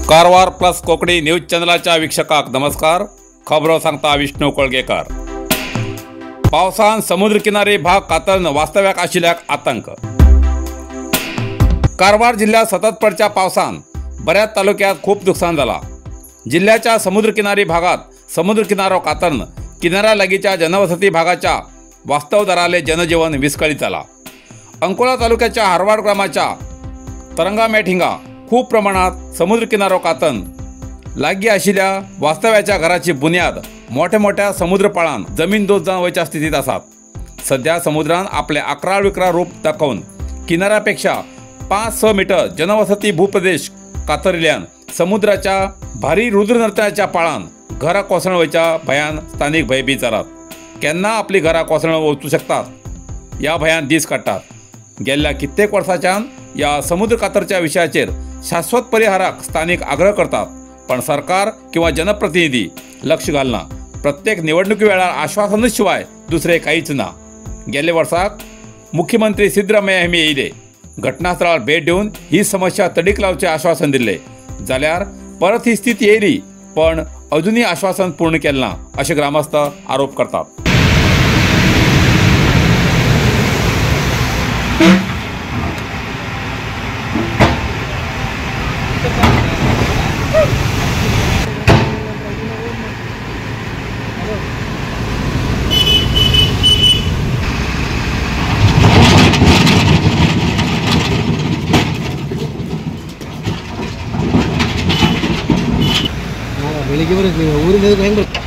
Karwar plus Konkani news चॅनलाच्या वीक्षकाक नमस्कार। खबरो सांगता विष्णू कोळगेकर। पावसान समुद्र किनारी भाग कातरून वास्तव्याक आशिल्ल्याक आतंक। कारवार जिल्ह्यात सतत पडच्या पावसान बऱ्याच तालुक्यात खूप नुकसान झाला। जिल्ह्याच्या समुद्र किनारी भागात समुद्र किनारो कातरून किनाऱ्या लागीच्या जनवसती भागाच्या वास्तवदाराले जनजीवन विस्कळीत झाला। अंकोला तालुक्याच्या हरवाड ग्रामाच्या तरंगामेट हिंगा खूप प्रमाणात समुद्र किनारो कातन लागीं आशिल्ल्या वास्तव्याच्या घराची बुन्याद मोठ्या मोठ्या समुद्रपाळान जमीन दोस्त जावन वयच्या स्थितीत आसात। सध्या समुद्रान आपले आकराळ विक्राळ रूप दाखोवन किनाऱ्यापेक्षा 5-6 मीटर जनवसती भूप्रदेश कातरिल्ल्यान समुद्राच्या भारी रुद्रनर्तनाच्या पाळान घरां कोसळून वयच्या भयान स्थानिक भयभीत जालात। केन्ना आपली घरां कोसळून वचूं शकतात ह्या भयान दीस काडटात। गेल्ल्या कित्येक वर्सांच्यान या समुद्र कातरच्या विशयाचेर शाश्वत परिहाराक स्थानिक आग्रह करतात, पण सरकार किंवा जनप्रतिनिधी लक्ष घालना। प्रत्येक निवडणुकी वेळार आश्वासनच शिवाय दुसरे काहीच ना। गेले वर्साक मुख्यमंत्री सिद्धरामय्या हेमी येयले घटनास्थळार भेट दिवन ही समस्या तडीक लावचे आश्वासन दिल्ले, जाल्यार परत ही स्थिती येयली पण अजूनही आश्वासन पूर्ण केलें ना अशें ग्रामस्थ आरोप करतात। ಬೆಳಿಗ್ಗೆ ಬರುತ್ತೆ ನೀವು ಊರಿಂದ ಹೆಂಗೆ ಬರುತ್ತೆ?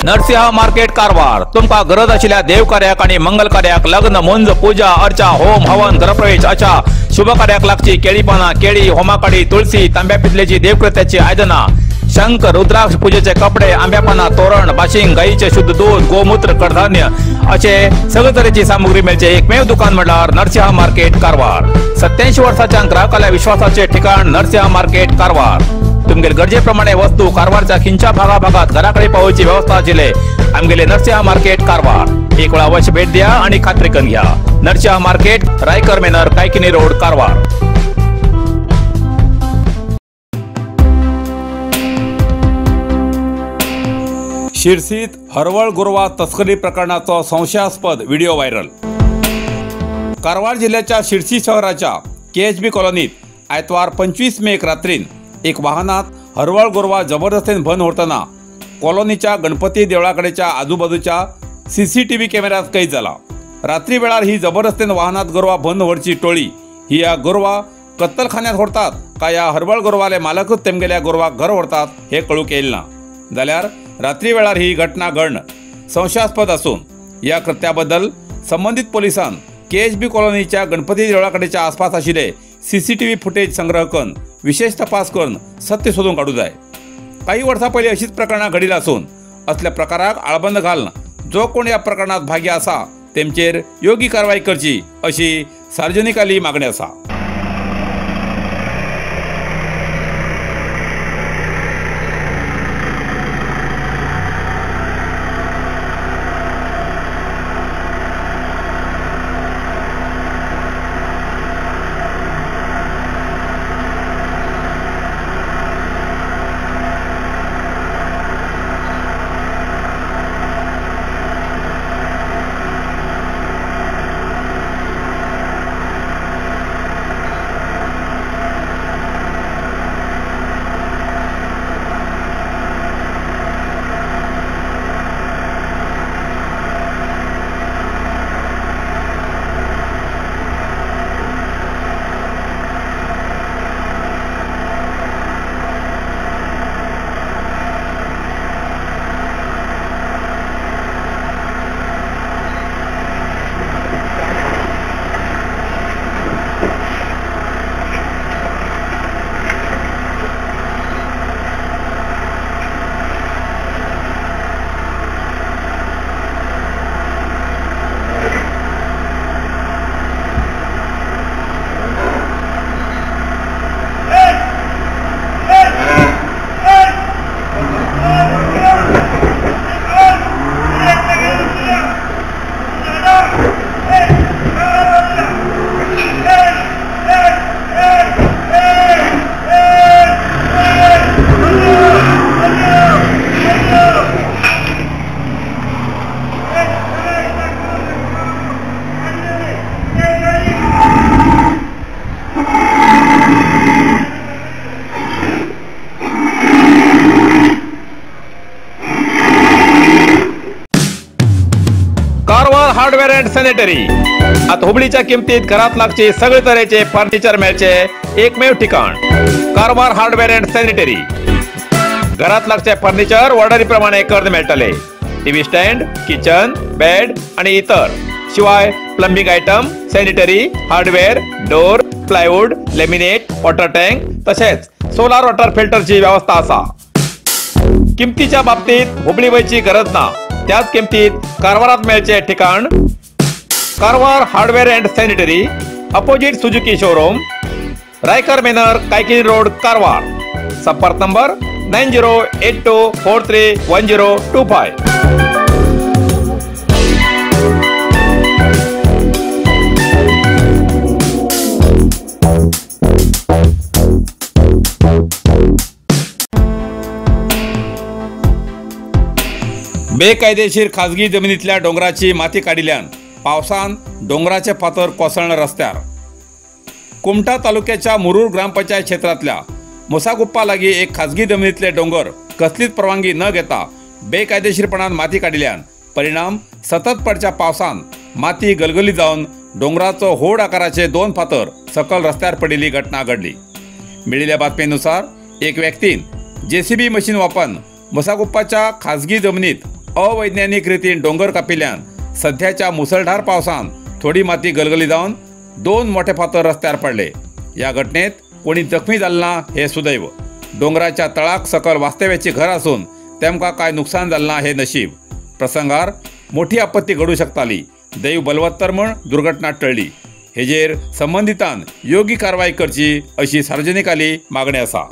नरसिंहा मार्केट कारवार तुमकां गरज आशिल्ल्या देवकार्याक आनी मंगल कार्याक लग्न मुंज पूजा अर्चा होम हवन गृहप्रवेश अशा शुभ कार्याक लागची केळी पानां केळी होमाकाडी तुळसी तांब्या पितलेची देवकृत्याची आयदनां शंख रुद्राक्ष पूजेचे कपडे आंब्या पानां तोरण बाशिंग गायीचे शुद्ध दूध गोमूत्र कडधान्य असे सगळे तरेची सामुग्री मेळचे एकमेव दुकान म्हळ्यार नरसिंहा मार्केट कारवार। 87 वर्साच्या ग्राहकाल्या विश्वासाचे ठिकाण नरसिंहा मार्केट कारवार। तुमगेले गरजेप्रमाणे वस्तू कारवारच्या खिंच्या भागाभागात घराकडे पावोवची व्यवस्था आशिल्ले आमगेले नरसिंहा मार्केट कारवार। एक वेळा अवश्य भेट द्या आणि खात्री करून घ्या। Narasimha market, Raikar manor, Kaikini road, Karwar. शिरसीत हरवळ गोरवा तस्करी प्रकरणाचो संशयास्पद व्हिडिओ व्हायरल। कारवार जिल्ह्याच्या शिरसी शहराच्या केएचबी कॉलनीत आयतवार 25 मेक रात्रीन एक वाहनात हरवळ गोरवा जबरदस्तीन भन व्हरतना कॉलनीच्या गणपती देवळाकडेच्या आजूबाजूच्या सीसीटीव्ही कॅमेऱ्यात कैद जाला। रात्री वेळार ही जबरदस्तीन वाहनात गोरवा भन व्हरची टोळी ही या गोरवा कत्तलखान्यात व्हरतात काय या हरवळ गोरवाले मालकच तेमगेल्या गोरवाक घर व्हरतात हे कळूंक येयल ना। जाल्यार रात्री वेळार ही घटना घडण संशयास्पद असून या कृत्याबद्दल संबंधित पोलिसान केएचबी कॉलनीच्या गणपती देवळाकडेच्या आसपास आशिल्ले सीसीटीव्ही फुटेज संग्रह करून विशेष तपास करून सत्य सोदून काडूं जाय। काही वर्सां पयलीं अशीच प्रकरणां घडिल्लीं आसून असल्या प्रकाराक आळबंद घालून जो कोण ह्या प्रकरणात भागी आसा तेमचेर योग्य कारवाय करची अशी सार्वजनिकाली मागणी आसा। कारवार हार्डवेअर अँड सॅनिटरी आता हुबळीच्या किमतीत घरात लागचे सगळे तरेचे फर्निचर मेळचे एकमेव ठिकाण कारवार हार्डवेअर अँड सॅनिटरी। घरात लागचे फर्निचर ऑर्डरी प्रमाणे करून मेळटले। टीव्ही स्टँड, किचन, बेड आणि इतर शिवाय plumbing item, sanitary hardware, door, plywood, laminate, water tank तसेच सोलार वॉटर फिल्टरची व्यवस्था आसा। किमतीच्या बाबतीत हुबळी वयची गरज ना, त्याच किमतीत कारवारात मेळचे ठिकाण Karwar hardware and sanitary, opposite Suzuki showroom, Raikar manor, Kaikini road, Karwar. संपर्क नंबर 9082431025। बेकायदेशीर खाजगी जमिनीतल्या डोंगराची माती काडिल्ल्यान पावसान डोंगराचे फातर कोसळ्ळे रस्त्यार। कुमठा तालुक्याच्या मुरूर ग्रामपंचायत क्षेत्रांतल्या मुसागुप्पा लागीं एक खाजगी जमिनीतले डोंगर कसलीच परवानगी न घेता बेकायदेशीरपणान माती काडिल्ल्यान परिणाम सतत पडच्या पावसान माती गलगली जावन डोंगराचो होड आकाराचे दोन फातर सकल रस्त्यार पडिल्ली घटना घडली। मेळिल्ल्या बातमेनुसार एक व्यक्तीन जेसीबी मशीन वापरून मुसागुप्पाच्या खाजगी जमिनीत अवैज्ञानिक रितीन दोंगर कापिल्ल्यान सध्याच्या मुसळधार पावसान थोडी माती गलगली जावन 2 मोठे फातर रस्त्यार पडले. या घटनेत कोणी जखमी जाल ना हे सुदैव. दोंगराच्या तळाक सकल वास्तव्याची घर असून तेमकां काय नुकसान जाल ना हे नशीब. प्रसंगार मोठी आपत्ती घडू शकताली. दैव बलवत्तर म्हण दुर्घटना टळ्ळी. हेजेर संबंधितान योग्य कारवाई करची अशी सार्वजनिकाली मागणी आसा.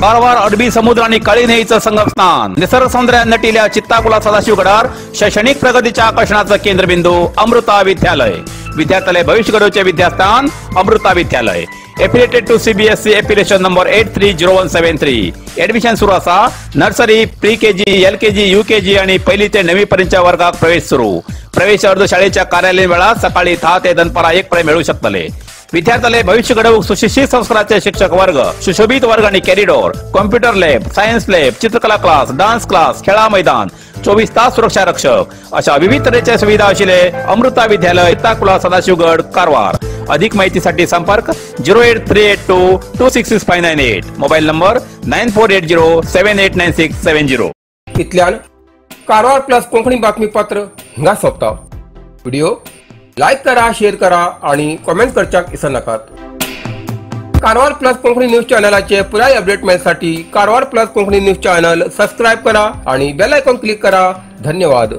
कारवार अरबी समुद्र आणि काळी न्हंयेचं संगमस्थान, निसर्ग सौंदर्यान नटिल्या चित्ताकुला सदाशिवगडार शैक्षणिक प्रगतीच्या आकर्षणाचं केंद्रबिंदू अमृता विद्यालय. विद्यार्थ्यालय भविष्य घडवचे विद्यास्थान Amrita Vidyalaya. Affiliated to CBSE affiliation number 830173. Admission सुरू आसा. Nursery, pre KG, LKG, UKG आणि पहिली ते 9वी पर्यंतच्या वर्गात प्रवेश सुरू. प्रवेश अर्ज शाळेच्या कार्यालयीन वेळात सकाळी 10 ते दनपारा 1 पर्यंत मिळू शकतले. विद्यार्थ्याले भविष्य घडवूक सुशिक्षित संस्काराचे शिक्षक वर्ग, सुशोभित वर्ग आणि corridor, computer lab, science lab, चित्रकला क्लास, डान्स क्लास, खेळा मैदान, 24 तास सुरक्षा रक्षक अशा विविध तऱ्हेच्या सुविधा असलेले अमृता विद्यालय, चित्ताकुला, सदाशिवगड, कारवार. अधिक माहितीसाठी संपर्क 08382 266598, मोबाईल नंबर 9480 789670. इतल्यान कारवार प्लस कोंकणी बातमीपत्र हिंगा सोंपता. व्हिडिओ लायक करा, शेअर करा आणि कॉमेंट करच्याक विसर नाकात. कारवार प्लस कोंकणी न्यूज चॅनलाचे पुराय update मेळसाठी Karwar plus Konkani news channel subscribe करा आणि बेल आयकॉन क्लिक करा. धन्यवाद.